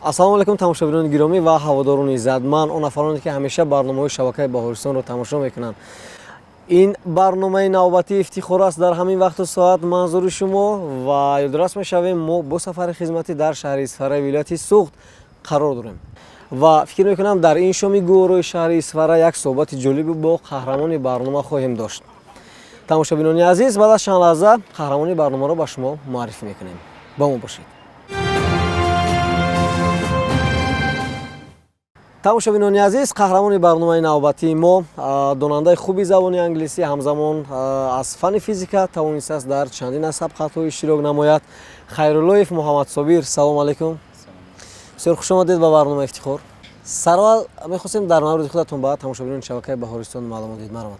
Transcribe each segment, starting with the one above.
Ассалому алайкум, тамошобинони гиромӣ ва ҳаводорони иззатманд, он нафароне, ки ҳамеша барномаҳои шабакаи Баҳористонро тамошо мекунанд. Ин барномаи навбатии Ифтихор аст. Дар ҳамин вақту соат манзури шумо ва ёдрас мешавем, мо бо сафари хизматӣ дар шаҳри Исфараи вилояти Суғд қарор дорем ва фикр мекунам, дар ин шоми гуворои шаҳри Исфара як суҳбати ҷолибе бо қаҳрамони барнома хоҳем дошт. Тамошобинони азиз, баъд аз чанд лаҳза қаҳрамони барномаро ба шумо муаррифӣ мекунем. Бо мо бошед. Тамошобинони азиз, қаҳрамони барномаи навбатии мо донандаи хуби забони англисӣ, ҳамзамон аз фанни физика тавонистааст дар чандин аз сабқатҳо иштирок намояд. Хайруллоев Муҳаммадсобир, салому алайкум, бисёр хуш омадед ба барномаи Ифтихор. Сараввал мехостем дар мавриди худатон ба тамошобинони шабакаи Баҳористон маълумот диҳед, марҳамат.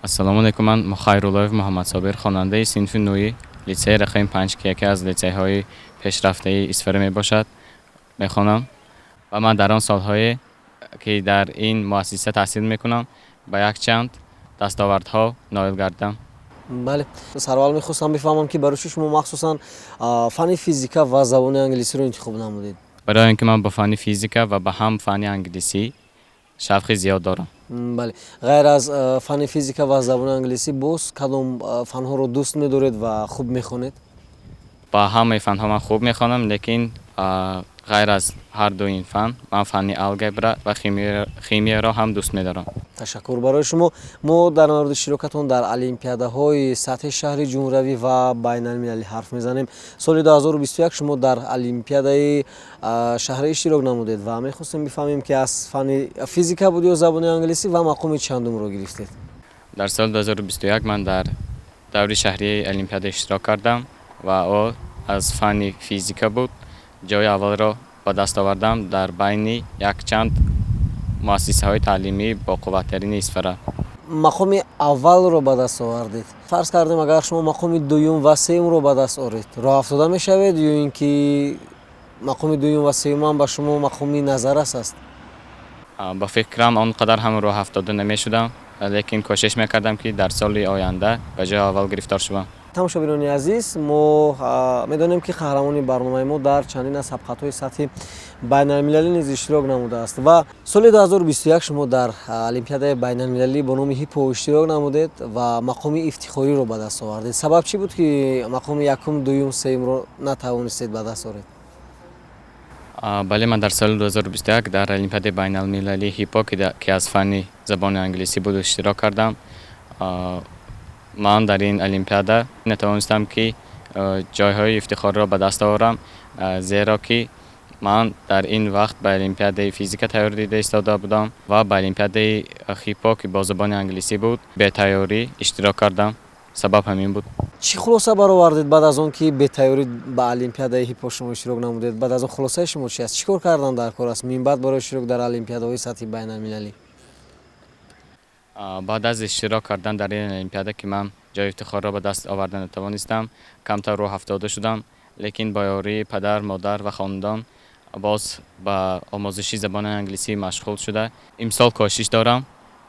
Ассалому алайкум, ман Хайруллоев Муҳаммадсобир, хонандаи синфи нӯи литсеи рақами 5, ки яке аз литсейҳои пешрафтаи Исфара мебошад, мехонам ва ман дар он солҳое, ки дар ин муассиса таҳсил мекунам, ба якчанд дастовардҳо ноил гардам. Бале, сараввал мехостам бифаҳмам, ки барои чӣ шумо махсусан фанни физика ва забони англисиро интихоб намудед? Барои он ки ман ба фанни физика ва ба ҳам фанни англисӣ шавқи зиёд дорам. Бале, ғайр аз фанни физика ва забони англисӣ боз кадом фанҳоро дӯст медоред ва хуб мехонед? Ба ҳамаи фанҳо ман хуб мехонам, лекин ғайр аз ҳар ду ин фан ман фанни алгебра ва химияро ҳам дӯст медорам. Ташаккур барои шумо. Мо дар мавриди иштирокатон дар олимпиадаҳои сатҳи шаҳри, ҷумҳуриявӣ ва байналмилалӣ ҳарф мезанем. Соли 2021 шумо дар олимпиадаи шаҳрӣ иштирок намудед ва мехостем бифаҳмем, ки аз фанни физика буд ё забони англисӣ ва мақоми чандумро гирифтед? Дар соли 2021 ман дар даври шаҳрии олимпиада иштирок кардам ва о аз фанни физика буд. Ҷои аввалро ба даст овардам дар байни якчанд муассисаҳои таълимӣ боқувваттарини Исфара. Мақоми аввалро ба даст овардед. Фарз кардем, агар шумо мақоми дуюм ва сеюмро ба даст оред, роҳафтода мешавед ё ин ки мақоми дуюм ва сеюмам ба шумо мақоми назаррас аст? Ба фикрам, он қадар ҳам роҳафтода намешудам, лекин кӯшиш мекардам, ки дар соли оянда ба ҷои аввал гирифтор шавам. Тамошобинони азиз, мо медонем, ки қаҳрамони барномаи мо дар чандин аз сабқатҳои сатҳи байналмилалӣ низ иштирок намудааст ва соли 2021 шумо дар олимпиадаи байналмилалӣ бо номи ХИПО иштирок намудед ва мақоми ифтихориро ба даст овардед. Сабаб чӣ буд, ки мақоми якум, дуюм, сеюмро натавонистед ба даст оред? Бале, ман дар соли 2021 дар олимпиадаи байналмилалии ХИПО, ки аз фанни забони англисӣ буд, иштирок кардам. Ман дар ин олимпиада натавонистам, ки ҷойҳои ифтихорро ба даст оварам, зеро ки ман дар ин вақт ба олимпиадаи физика тайёр дида истода будам ва ба олимпиадаи ХИПО, ки бо забони англисӣ буд, бетайёрӣ иштирок кардам. Сабаб ҳамин буд. Чӣ хулоса баровардед баъд аз он ки бетайёрӣ ба олимпиадаи ХИПО шумо иштирок намудед? Баъд аз он хулосаи шумо чи аст? Чӣ кор кардан дар кор аст минбаъд барои иштирок дар олимпиадаҳои сатҳи байналмилалӣ? Баъд аз иштирок кардан дар ин олимпиада, ки ман ҷои ифтихорро ба даст оварда натавонистам, камтар рӯҳафтода шудам, лекин бо ёрии падар, модар ва хонадон боз ба омӯзиши забони англисӣ машғул шуда, имсол кӯшиш дорам,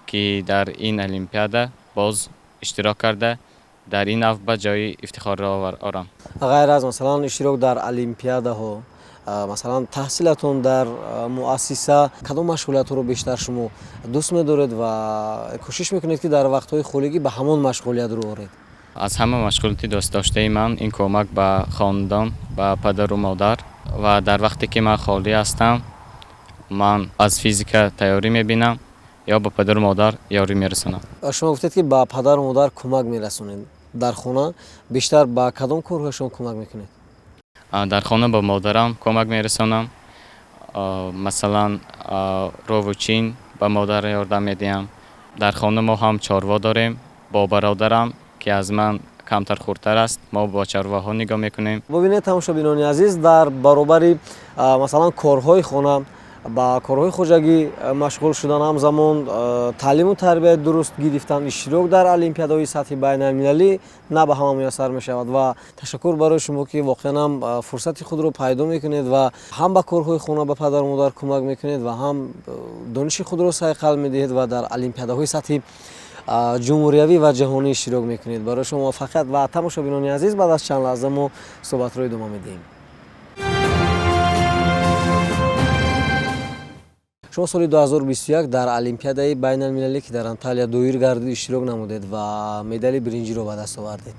ки дар ин олимпиада боз иштирок карда, дар ин навбат ҷои ифтихорро орам. Ғайр аз, масалан, иштирок дар олимпиадаҳо, масалан, таҳсилатон дар муассиса, кадом машғулиятҳоро бештар шумо дӯст медоред ва кӯшиш мекунед, ки дар вақтҳои холигӣ ба ҳамон машғулият рӯ оред? Аз ҳама машғулияти дӯстдоштаи ман ин кӯмак ба хонадон, ба падару модар, ва дар вақте ки ман холӣ ҳастам, ман аз физика тайёрӣ мебинам ё ба падару модар ёрӣ мерасонам. Шумо гуфтед, ки ба падару модар кӯмак мерасонед. Дар хона бештар ба кадом корҳояшон кӯмак мекунед? Дар хона ба модарам кӯмак мерасонам, масалан, рову чин ба модар ёрдам медиҳам. Дар хона мо ҳам чорво дорем. Бо бародарам, ки аз ман камтар хурдтар аст, мо бо чорвоҳо нигоҳ мекунем. Бубинед, тамошобинони азиз, дар баробари, масалан, корҳои хона, ба корҳои хоҷагӣ машғул шудан, ҳамзамон таълиму тарбияи дуруст гирифтан, иштирок дар олимпиадаҳои сатҳи байналмилалӣ на ба ҳама муяссар мешавад. Ва ташаккур барои шумо, ки воқеан ҳам фурсати худро пайдо мекунед ва ҳам ба корҳои хона ба падару модар кӯмак мекунед ва ҳам дониши худро сайқал медиҳед ва дар олимпиадаҳои сатҳи ҷумҳуриявӣ ва ҷаҳонӣ иштирок мекунед. Барои шумо муваффақият ва тамошобинони азиз, баъд аз чанд лаҳза мо суҳбатро идома медиҳем. Шумо соли 2021 дар олимпиадаи байналмилалӣ, ки дар Анталия доир гардид, иштирок намудед ва медали биринҷиро ба даст овардед.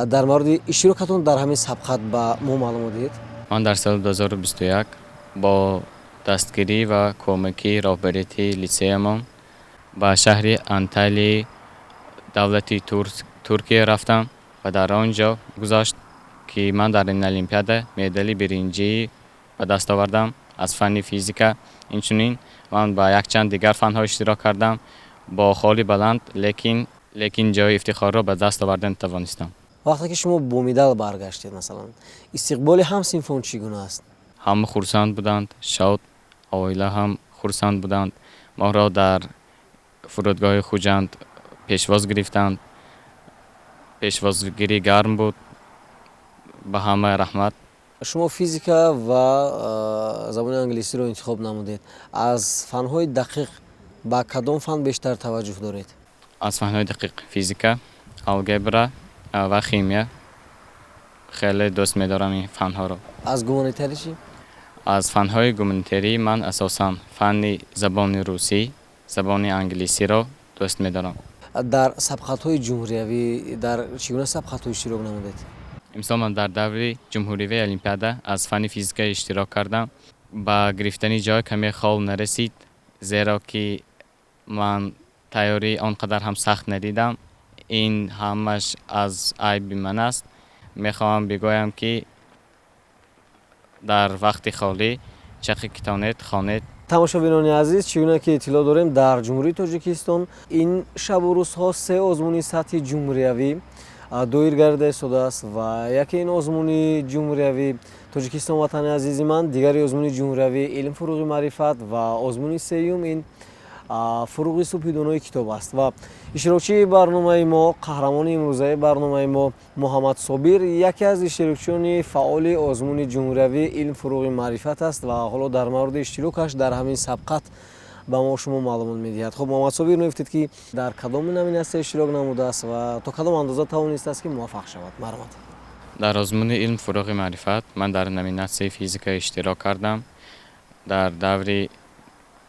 Дар мавриди иштирокатон дар ҳамин сабқат ба мо маълумот диҳед. Ман дар соли 2021 бо дастгирӣ ва кӯмаки роҳбарияти литсеямон ба шаҳри Анталияи давлати Туркия рафтам ва дар он ҷо гузашт, ки ман дар ин олимпиада медали биринҷӣ ба даст овардам аз фанни физика. Инчунин ман ба якчанд дигар фанҳо иштирок кардам бо холи баланд, лекин ҷои ифтихорро ба даст оварда натавонистам. Вақте ки шумо бо медал баргаштед, масалан, истиқболи ҳамсинфон чӣ гуна аст? Ҳама хурсанд буданд, шод, оила ҳам хурсанд буданд. Моро дар фурудгоҳи Хуҷанд пешвоз гирифтанд. Пешвозгирӣ гарм буд. Ба ҳама раҳмат. Шумо физика ва забони англисиро интихоб намудед. Аз фанҳои дақиқ ба кадом фан бештар таваҷҷӯҳ доред? Аз фанҳои дақиқ физика, алгебра ва химия. Хеле дӯст медорам ин фанҳоро. Аз гуманитарӣ чӣ? Аз фанҳои гуманитарӣ ман асосан фанни забони русӣ, забони англисиро дӯст медорам. Дар сабқатҳои ҷумҳуриявӣ дар чӣ гуна сабқатҳо иштирок намудед? Имсол ман дар даври ҷумҳуриявии олимпиада аз фанни физика иштирок кардам. Ба гирифтани ҷой каме хол нарасид, зеро ки ман тайёрӣ он қадар ҳам сахт надидам. Ин ҳамаш аз айби ман аст. Мехоҳам бигӯям, ки дар вақти холӣ чақи ки тонед, хонед. Тамошобинони азиз, чӣ гуна ки иттилоъ дорем, дар Ҷумҳурии Тоҷикистон ин шабу рӯзҳо се озмуни сатҳи ҷумҳуриявӣ доир гардида истодааст ва яке ин озмуни ҷумҳуриявӣ «Тоҷикистон ватани азизи ман», дигари озмуни ҷумҳуриявӣ «Илм фуруғи маърифат» ва озмуни сеюм ин «Фуруғи субҳи донои китоб» аст. Ва иштирокчии барномаи мо, қаҳрамони имрӯзаи барномаи мо, Муҳаммад Собир, яке аз иштирокчиёни фаъоли озмуни ҷумҳуриявии «Илм фуруғи маърифат» аст ва ҳоло дар мавриди иштирокаш дар ҳамин сабқат ба мо шумо маълумот медиҳад. Хуб, Муҳаммад Собир, мегуфтед, ки дар кадом номинатсия иштирок намудааст ва то кадом андоза тавонистааст, ки муваффақ шавад. Марҳамат. Дар озмуни «Илм фуруғи маърифат» ман дар номинатсияи физика иштирок кардам. Дар даври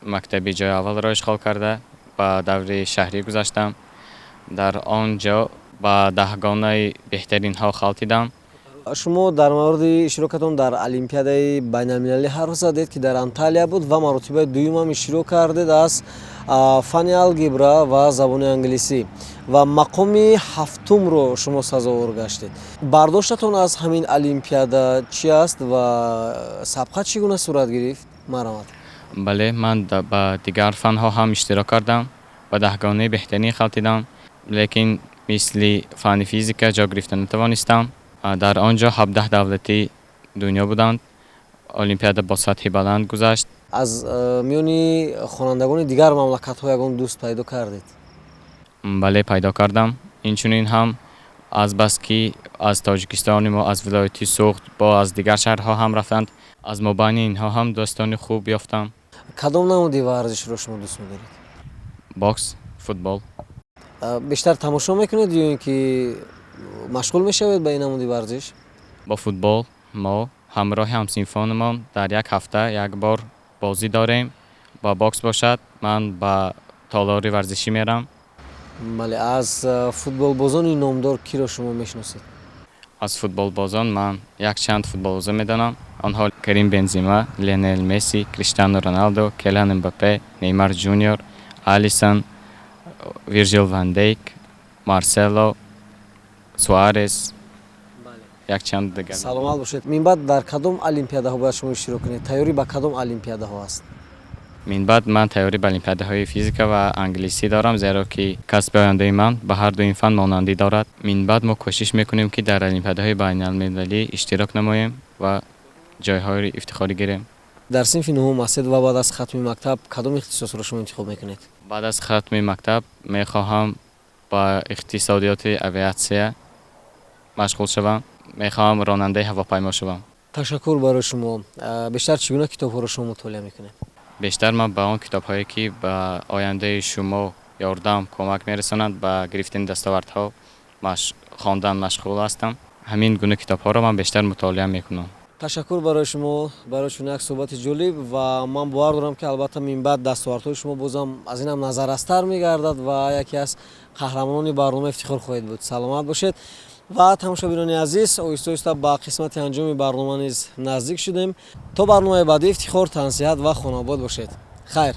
мактаби ҷои аввалро ишғол карда, ба даври шаҳрӣ гузаштам. Дар он ҷо ба даҳгонаи беҳтаринҳо ғалтидам. Шумо дар мавриди иштирокатон дар олимпиадаи байналмилалӣ ҳарф задед, ки дар Анталия буд ва маротибаи дуюмам иштирок кардед аз фанни алгебра ва забони англисӣ ва мақоми ҳафтумро шумо сазовор гаштед. Бардоштатон аз ҳамин олимпиада чӣ аст ва сабқат чӣ гуна сурат гирифт? Марҳамат. Бале, ман ба дигар фанҳо ҳам иштирок кардам, ба даҳгонаи беҳтарин ғалтидам, лекин мисли фанни физика ҷо гирифта натавонистам. Дар он ҷо 17 давлати дунё буданд. Олимпиада бо сатҳи баланд гузашт. Аз миёни хонандагони дигар мамлакатҳо ягон дӯст пайдо кардед? Бале, пайдо кардам. Инчунин ҳам азбаски аз Тоҷикистони мо, аз вилояти Суғд, бо аз дигар шаҳрҳо ҳам рафтанд, аз мобайни инҳо ҳам дӯстони хуб ёфтам. Кадом намуди варзишро шумо дӯст медоред? Бокс, футбол. Бештар тамошо мекунед ё ин ки машғул мешавед ба ин намуди варзиш? Бо футбол мо ҳамроҳи ҳамсинфонамон дар як ҳафта як бор бозӣ дорем. Ба бокс бошад, ман ба толори варзишӣ мерам. Бале, аз футболбозони номдор киро шумо мешиносед? Аз футболбозон ман якчанд футболбозон медонам. Онҳо Карим Бензима, Лионел Месси, Криштиану Роналдо, Килиан Мбаппе, Неймар Ҷуниор, Алисон, Вирҷил ван Дейк, Марсело, Суарес, якчанд дигар. Саломат бошед. Минбаъд дар кадом олимпиадаҳо бояд шумо иштирок кунед? Тайёрӣ ба кадом олимпиадаҳо аст? Минбаъд ман тайёрӣ ба олимпиадаҳои физика ва англисӣ дорам, зеро ки касби ояндаи ман ба ҳар ду ин фан монандӣ дорад. Минбаъд мо кӯшиш мекунем, ки дар олимпиадаҳои байналмилалӣ иштирок намоем ва ҷойҳои ифтихорӣ гирем. Дар синфи нуҳум ҳастед ва баъд аз хатми мактаб кадом ихтисосро шумо интихоб мекунед? Баъд аз хатми мактаб мехоҳам ба иқтисодиёти авиатсия машғул шавам. Мехоҳам ронандаи ҳавопаймо шавам. Ташаккур барои шумо. Бештар чӣ гуна китобҳоро шумо мутолиа мекунед? Бештар ман ба он китобҳое, ки ба ояндаи шумо ёрдам, кӯмак мерасонанд, ба гирифтани дастовардҳо хондан машғул ҳастам. Ҳамин гуна китобҳоро ман бештар мутолиа мекунам. Ташаккур барои шумо, барои чунин як суҳбати ҷолиб, ва ман бовар дорам, ки албатта минбаъд дастовардҳои шумо бозам аз инам назаррастар мегардад ва яке аз қаҳрамонони барномаи ифтихор хоҳед буд. Саломат бошед. Ва тамошобинони азиз, оҳиста оҳиста ба қисмати анҷоми барнома низ наздик шудем. То барномаи баъдӣ ифтихор, тансиҳат ва хонаобод бошед. Хайр.